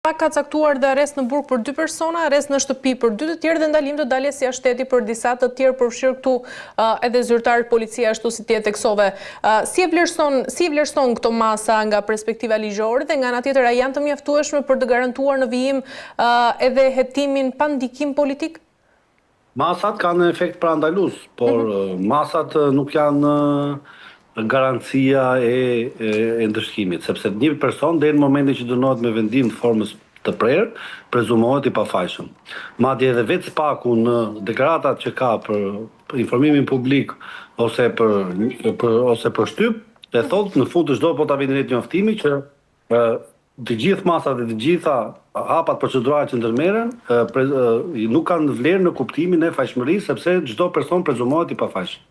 SPAK ka caktuar dhe arrest në burg për dy persona, arrest në shtëpi për dy të tjerë dhe ndalim të daljes jashtë shteti për disa të tjerë, përfshirë këtu edhe zyrtarë policie ashtu si ti e theksove. Si e vlerëson, si i vlerëson këto masa nga perspektiva ligjore dhe nga ana tjetër a janë të mjaftueshme për të garantuar në vijim edhe hetimin pa ndikim politik? Masat kanë efekt parandalues, por mhm. masat nuk janë garancia e, e, e ndëshkimit, sepse një person deri në momentin që dënohet me vendim të formës të prerë, prezumohet i pafajshëm. Madje edhe vetë SPAK-u në deklaratat që ka për, për informimin publik ose për, për ose për shtyp, e thotë në fund të çdo po ta vini re njoftimi që Të gjithë masat dhe të gjitha hapat procedurale që ndërmerren nuk kanë vlerë në kuptimin e fajshmërisë sepse çdo person prezumohet i pafajshëm.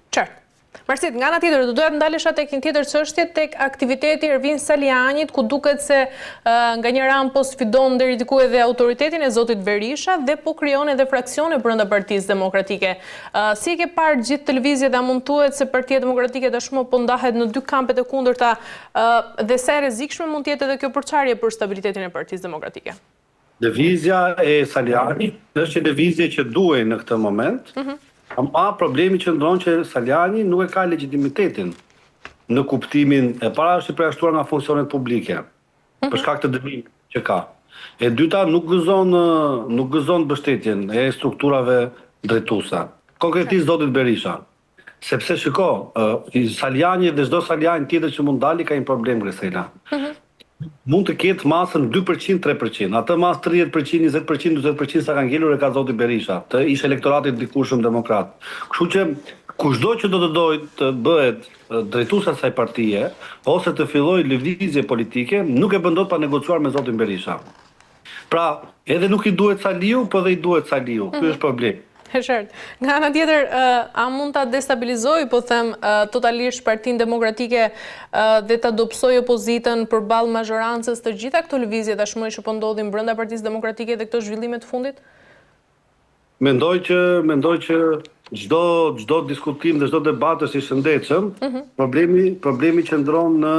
Qartë. Marsit, nga ana tjetër, do doja të ndalesha tek një tjetër çështje, tek aktiviteti i Ervin Salianjit, ku duket se nga njëra anë po sfidon deri diku edhe autoritetin e zotit Berisha dhe po krijon edhe fraksione brenda Partisë Demokratike. Si e ke parë gjithë këtë lëvizje dhe a mund të thuhet se Partia Demokratike tashmë po ndahet në dy kampet e kundërta Dhe sa e rrezikshme mund të jetë edhe kjo përçarje për stabilitetin e Partisë Demokratike? Lëvizja e Salianjit është një lëvizje që duhej në këtë moment, mm -hmm. ama problemi qëndron që Salianji nuk e ka legjitimitetin në kuptimin e para është i përjashtuar nga funksionet publike, mm -hmm. për shkak të dënimit që ka. E dyta nuk gëzon nuk gëzon mbështetjen e strukturave drejtuese. Konkretisht zotit Berisha. Sepse shiko, Salianji dhe çdo Salianj tjetër që mund dali ka një problem Gresela. Mm -hmm. Mund të ketë masën 2%, 3%. Atë masë 30%, 20%, 40% sa ka ngelur e ka zoti Berisha, të ish elektoratit dikurshëm demokrat. Kështu që kushdo që do të dojë të bëhet drejtues asaj partie ose të fillojë lëvizje politike, nuk e bën dot pa negociuar me zotin Berisha. Pra, edhe nuk i duhet Saliu, po edhe i duhet Saliu. Ky është problemi. E qartë. Nga ana tjetër, a mund ta destabilizojë, po them, totalisht Partinë Demokratike dhe ta dobësojë opozitën përballë mazhorancës të gjitha këto lëvizje tashmë që po ndodhin brenda Partisë Demokratike dhe këto zhvillime të fundit? Mendoj që mendoj që çdo çdo diskutim dhe çdo debat është i shëndetshëm. Mm -hmm. Problemi problemi qëndron në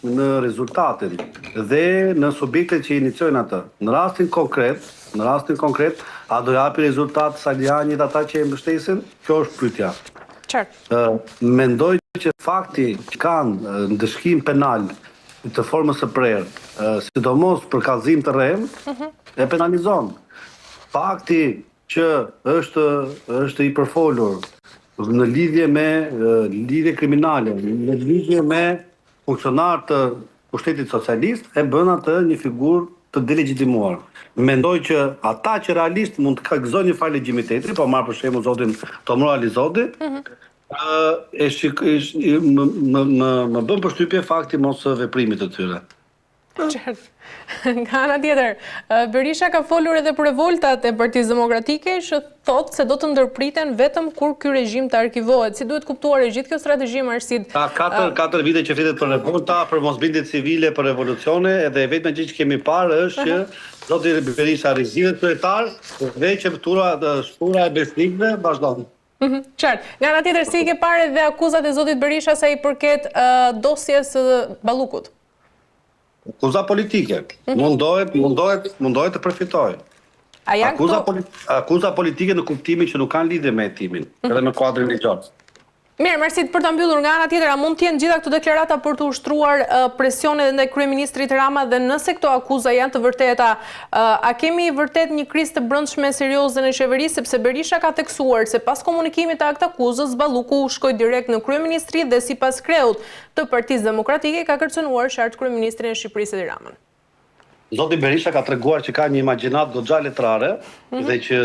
në rezultatin dhe në subjektet që iniciojnë atë. Në rastin konkret, në rastin konkret, a do japi rezultat Salianji dhe ata që e mbështesin? Kjo është pyetja. Qartë. Ë mendoj që fakti që kanë ndëshkim penal të formës së prerë, sidomos për kallëzim të rremë, mm -hmm. e penalizon. Fakti që është është i përfolur në lidhje me lidhje kriminale, në lidhje me funksionarë të pushtetit socialist, e bën atë një figurë të delegjitimuar. Mendoj që ata që realisht mund të gëzojnë një farë legjitimiteti, po marr për shembull zotin Tomor Alizoti, mm -hmm. E shik, më më më më bën përshtypje fakti mosveprimit të tyre. Qartë. Nga ana tjetër, Berisha ka folur edhe për revoltat e Partisë Demokratike që thotë se do të ndërpriten vetëm kur ky regjim të arkivohet. Si duhet kuptuar e gjithë kjo strategji Marsid? Ka 4 4 vite që flitet për revolta, për mosbindje civile, për revolucione, edhe e vetmja gjë që kemi parë është që zoti Berisha rizgjidhet kryetar dhe që tura shtura e besnikëve vazhdon. Mhm, qartë. Nga ana tjetër, si i ke parë edhe akuzat e zotit Berisha sa i përket dosjes së Ballukut? Akuza politike. Mhm. Mundohet, mundohet, mundohet të përfitojë. A janë akuza, këto... akuza politike në kuptimin që nuk kanë lidhje me hetimin, mhm. edhe me kuadrin ligjor. Mirë, Marsit, për ta mbyllur nga ana tjetër, a mund të jenë gjitha këto deklarata për të ushtruar presion edhe ndaj kryeministrit Rama dhe nëse këto akuza janë të vërteta, a kemi vërtet një krizë të brendshme serioze në qeveri, sepse Berisha ka theksuar se pas komunikimit të aktakuzës, Balluku shkoi direkt në kryeministri dhe sipas kreut të Partisë Demokratike ka kërcënuar qartë kryeministrin e Shqipërisë Edi Ramën. Zoti Berisha ka treguar që ka një imagjinatë goxha letrare mm -hmm. dhe që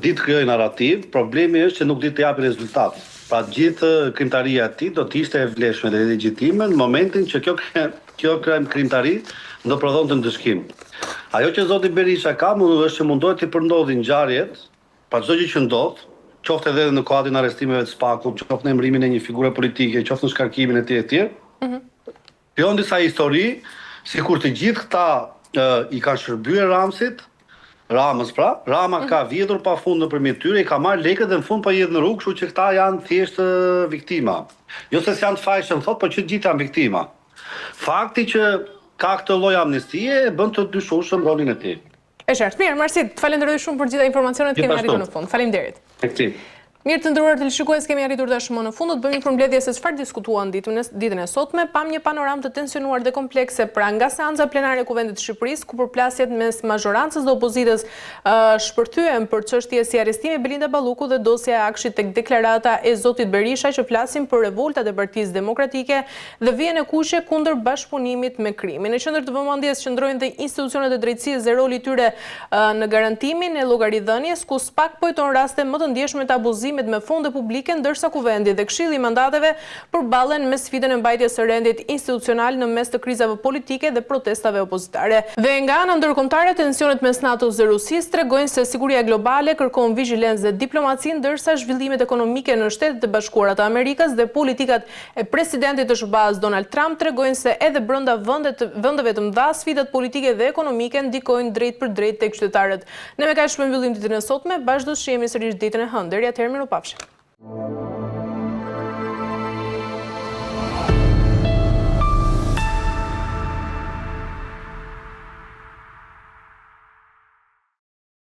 di të krijojë narrativë, problemi është që nuk di të japi rezultat. Pra gjithë krijimtaria e tij do të ishte e vlefshme dhe legjitime në momentin që kjo kjo krijimtari do prodhonte ndëshkim. Ajo që zoti Berisha ka mund është që mundohet t'i përndodhi ngjarjet, pra çdo gjë që ndodh, qoftë edhe në kuadrin e arrestimeve të SPAK-ut, qoftë në emërimin e një figure politike, qoftë në shkarkimin e tij e tjerë. Mm -hmm. Krijon disa histori, sikur të gjithë këta i kanë shërbyer Ramsit, Ramës pra, Rama ka vjedhur pafund nëpërmjet tyre, i ka marrë lekët dhe në fund po i hedh në rrugë, kështu që këta janë thjesht viktima. Jo se s'janë të fajshëm thotë, po që të gjithë janë viktima. Fakti që ka këtë lloj amnistie e bën të dyshueshëm rolin e tij. E qartë. Mirë, Marsit, të falenderoj shumë për gjitha informacionet, kemi arritur në fund. Faleminderit. Eksim. Mirë të nderuar teleshikues, kemi arritur tashmë në fund, do të bëjmë një përmbledhje se çfarë diskutuam ditën e, ditën e sotme, pamë një panoramë të tensionuar dhe komplekse, pra nga seanca plenare e Kuvendit të Shqipërisë, ku përplasjet mes mazhorancës dhe opozitës shpërthyen për çështje si arrestimi i Belinda Ballukut dhe dosja e AKSHI-t tek deklarata e zotit Berisha që flasin për revoltat e Partisë Demokratike dhe vijën e kuqe kundër bashkëpunimit me krimin. Në qendër të vëmendjes qëndrojnë dhe institucionet e drejtësisë dhe roli i tyre në garantimin e llogaridhënies, ku SPAK po heton raste më të ndjeshme të abuzimit me fonde publike, ndërsa Kuvendi dhe Këshilli i Mandateve përballen me sfidën e mbajtjes së rendit institucional në mes të krizave politike dhe protestave opozitare. Dhe nga ana ndërkombëtare, tensionet mes NATO-s dhe Rusisë tregojnë se siguria globale kërkon vigjilencë dhe diplomaci, ndërsa zhvillimet ekonomike në Shtetet e Bashkuara të Amerikës dhe politikat e presidentit të SHBA-së Donald Trump tregojnë se edhe brenda vendeve të mëdha sfidat politike dhe ekonomike ndikojnë drejtpërdrejt tek qytetarët. Ne me kaq po e mbyllim ditën e sotme, bashkë do të shihemi sërish ditën e hënë. Deri atëherë mirupafshim.